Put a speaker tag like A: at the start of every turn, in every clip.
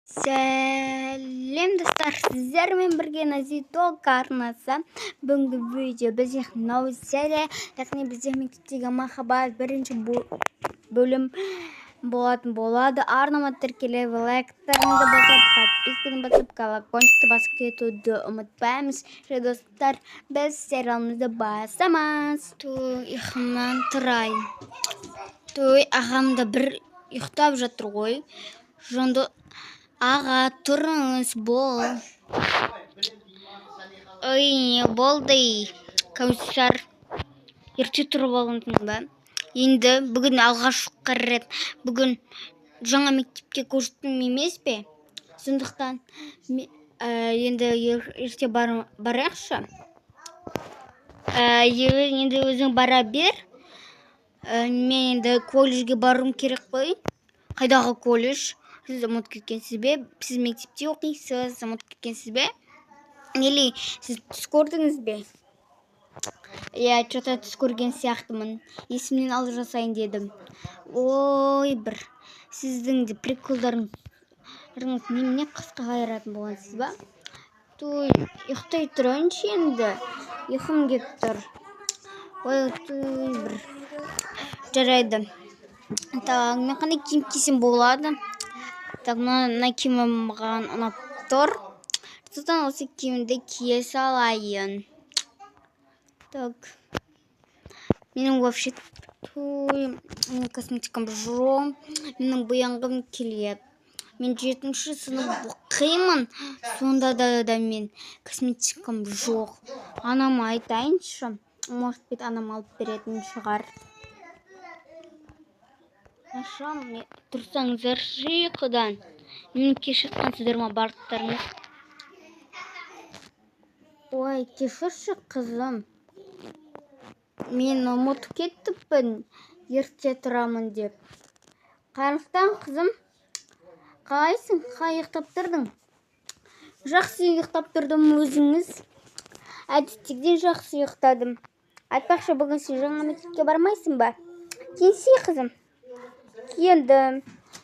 A: Сәлем, достар! Сіздермен бірге Назиток арнасы. Бүгінгі видео бізде новый серия, яғни бізде «Мектептегі махаббат» бірінші бөлім болатын болады. Арнама тіркеліп, лайктарыңды басып, подписканы басып, колокольчикті басып кетуді ұмытпаймыз. Және, достар, біз сериалымызды бастаймыз. Туй, ұйқымнан тұрайын. Туй, ағам да бір ұйықтап жатыр ғой. Жонды аға, тұрыңыз, бол. Ой, не болды, Кәусар? Ерте тұрып алғансың ба? Енді бүгін алғашқы рет, бүгін жаңа мектепке көштім емес пе? Сондықтан енді ерте барайықшы. Енді өзің бара бер. Мен енді колледжге баруым керек қой. Қайдағы колледж? Сіз ұмытып кеткенсіз бе? Сіз мектепте оқисыз, ұмытып кеткенсіз бе? Или сіз түс көрдіңіз бе? Иә, че-то түс көрген сияқтымын. Есімнен алып жасайын дедім. Ой, бір сіздің де приколдарыңыз, немене, қысқа қайыратын болғансыз ба? Туй, ұйықтай тұрайыншы енді. Ұйқым келіп тұр. Ой, туй, бір. Жарайды. Так, мен қандай киім кисем болады? Так, мына киімім маған ұнап тұр. Содан осы киімді кие салайын. Так. Менің вообще, туй, менің косметикам жоқ. Менің боянғым келеді. Мен жетінші сынып оқимын. Сонда да мен косметикам жоқ. Анама айтайыншы. Может быть, анам алып беретін шығар. Ашам, тұрсаңыздаршы ұйқыдан. Мені кеш жатқансыздар ма барлықтарыңыз? Ой, кешірші, қызым. Мен ұмытып кетіппін ерте тұрамын деп. Қайырлы, қызым. Қалайсың? Қалай ұйықтап тұрдың? Жақсы ұйықтап тұрдым, өзіңіз? Әдеттегіден жақсы ұйықтадым. Айтпақшы, бүгін сен жаңа мектепке бармайсың ба? Киінсей, қызым. Киіндім.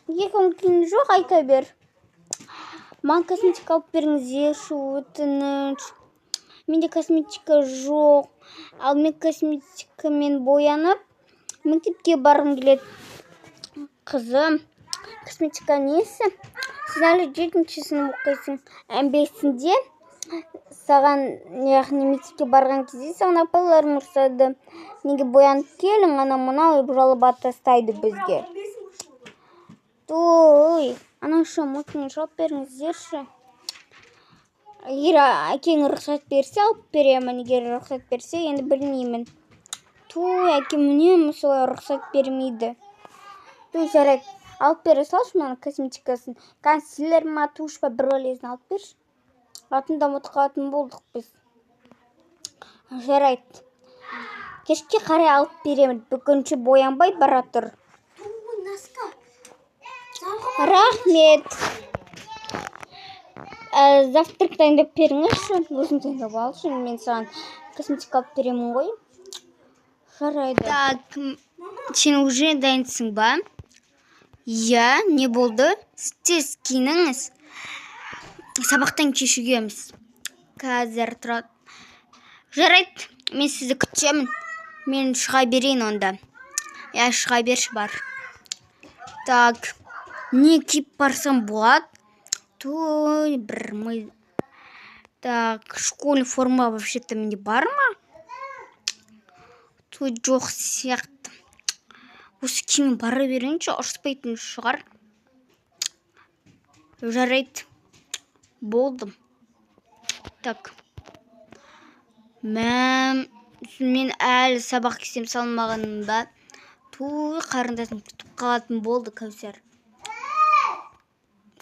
A: Неге көңіл күйің жоқ, айта бер. Маған косметика алып беріңіздерші, өтініш. Менде косметика жоқ. Ал мен косметикамен боянып мектепке барғым келеді. Қызым, косметика несі? Сен әлі жетінші сынып оқисың. Бесінде саған, яғни мектепке барған кезде саған апайларың ұрсады. Неге боянып келдің, анау мынау деп жалоба тастайды бізге. Той, анашым, өтініш, алып беріңіздерші. Егер әкең рұқсат берсе, алып беремін. Егер рұқсат берсе, енді білмеймін. Туй, әкем үнемі солай рұқсат бермейді. Туй, жарайды. Алып бере салшы маған косметикасын. Консилер ма, тушь па, бір бәлесін алып берші. Атын да ұмытып қалатын болдық біз. Жарайды. Кешке қарай алып беремін. Бүгінше боянбай бара тұр. Рахмет. Завтрак дайындап беріңізші. Өзің дайындап алшы. Мен саған косметика алып беремін ғой. Жарайды. Так, сен уже дайынсың ба? Иә, не болды? Тез киініңіз. Сабақтан кешігеміз. Қазір тұра. Жарайды, мен сізді күтемін. Мен шыға берейін онда. Иә, шыға берші, бар. Так, не киіп барсам болады? Той, бір мы. Так, школьный форма вообще-то менде бар ма? Той, жоқ сияқты. Осы киіммен бара берейінші, ұрыспайтын шығар. Жарайды. Болды. Так. Мәм, мен әлі сабақ кестем салмағаным ба? Туй, қарындасым күтіп қалатын болды, Кәусар.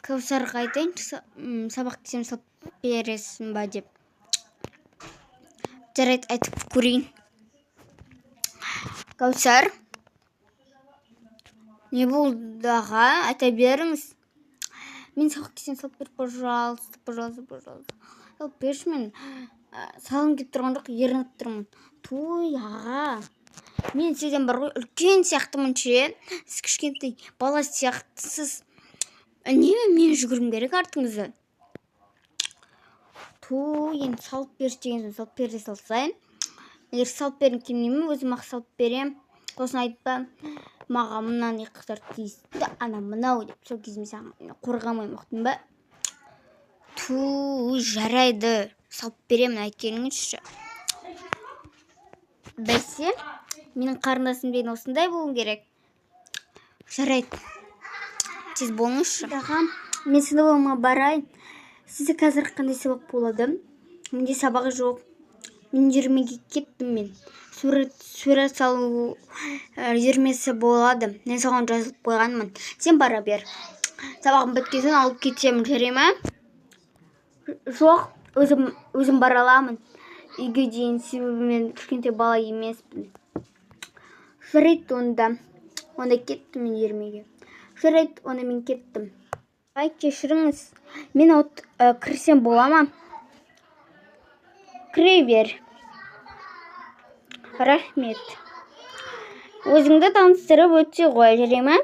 A: Кәусарға айтайыншы, сабақ кестем салып бересің ба деп. Жарайды, айтып көрейін. Кәусар. Не болды, аға? Айта беріңіз. Мен сабақ кестем салып бер, пожалуйста, пожалуйста, пожалуйста. Салып берші, мен салғым келіп тұрған жоқ, ерініп тұрмын. Туй, аға. Мен сізден бар ғой үлкен сияқтымын ше. Сіз кішкентай бала сияқтысыз. Үнемі мен жүгіруім керек артыңыздан. Ту, енді салып берші деген соң салып бере салсайын. Егер салып бергім келмей ме, өзім ақ салып берем. Сосын айтпа маған, мынаны қыздар тиісті, ана мынау деп. Сол кезде мен саған қорғамаймын, ұқтың ба? Ту, жарайды, салып беремін, әкеліңізші. Бәсе, менің қарындасым деген осындай болу керек. Жарайды, тез болыңызшы. Аға, мен сыныбыма барайын. Сізде қазір қандай сабақ болады? Менде сабақ жоқ, мен үйірмеге кеттім. Мен сурет салу үйірмесі болады, мен соған жазылып қойғанмын. Сен бара бер, сабағым біткен соң алып кетемін, жарай ма? Жоқ, өзім бара аламын үйге дейін, себебі мен кішкентай бала емеспін. Жарайды, онда кеттім мен үйірмеге. Жарайды, онда мен кеттім. Ай, кешіріңіз, мен кірсем бола ма? Кіре бер, рахмет. Өзіңді таныстырып өте ғой, жарай ма?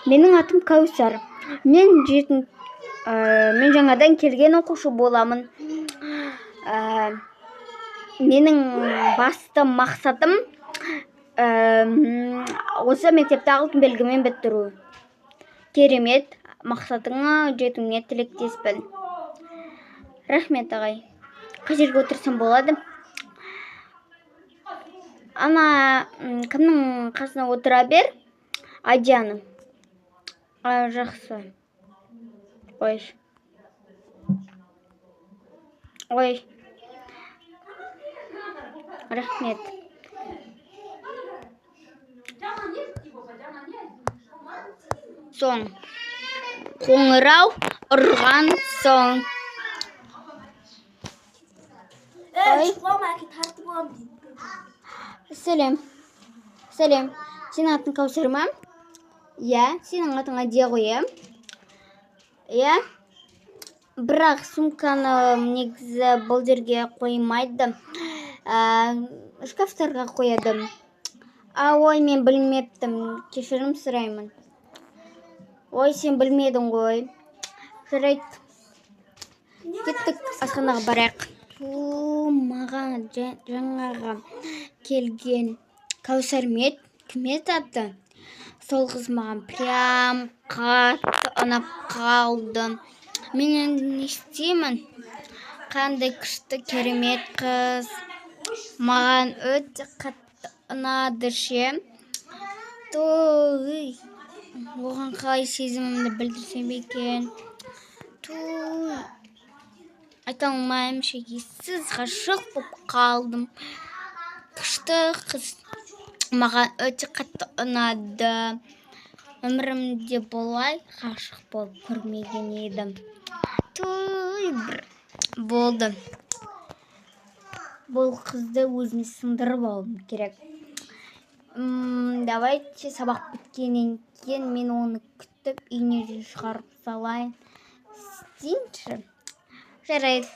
A: Менің атым Кәусар. Мен жетін мен жаңадан келген оқушы боламын. Менің басты мақсатым осы мектепті алтын белгімен бітіру. Керемет, мақсатыңа жетуіңе тілектеспін. Рахмет, ағай. Қай жерге отырсам болады? Ана кімнің қасына отыра бер, Адияның. Жақсы. Ой, ой, рахмет. Соң қоңырау ұрған соң. Ой. Сәлем, сәлем! Сенің атың Кәусар ма? Иә. Сенің атың Адия ғой, иә? Иә. Бірақ сумканы негізі бұл жерге қоймайды, шкафтарға қояды. А, ой, мен білмеппін, кешірім сұраймын. Ой, сен білмедің ғой. Жарайды, кеттік, асханаға барайық. Ту, маған жаңағы келген Кәусар ма еді, кім еді аты, сол қыз маған прям қатты ұнап қалды. Мен енді не істеймін? Қандай күшті, керемет қыз, маған өте қатты ұнады ше. Той, оған қалай сезімімді білдірсем екен? Ту, айта алмаймын ше, ессіз ғашық болып қалдым. Күшті қыз, маған өте қатты ұнады. Өмірімде бұлай ғашық болып көрмеген едім. Той, бір болды, бұл қызды өзіме сындырып алуым керек. Давайте сабақ біткеннен кейін мен оны күтіп, үйіне дейін шығарып салайын істейінші. Жарайды.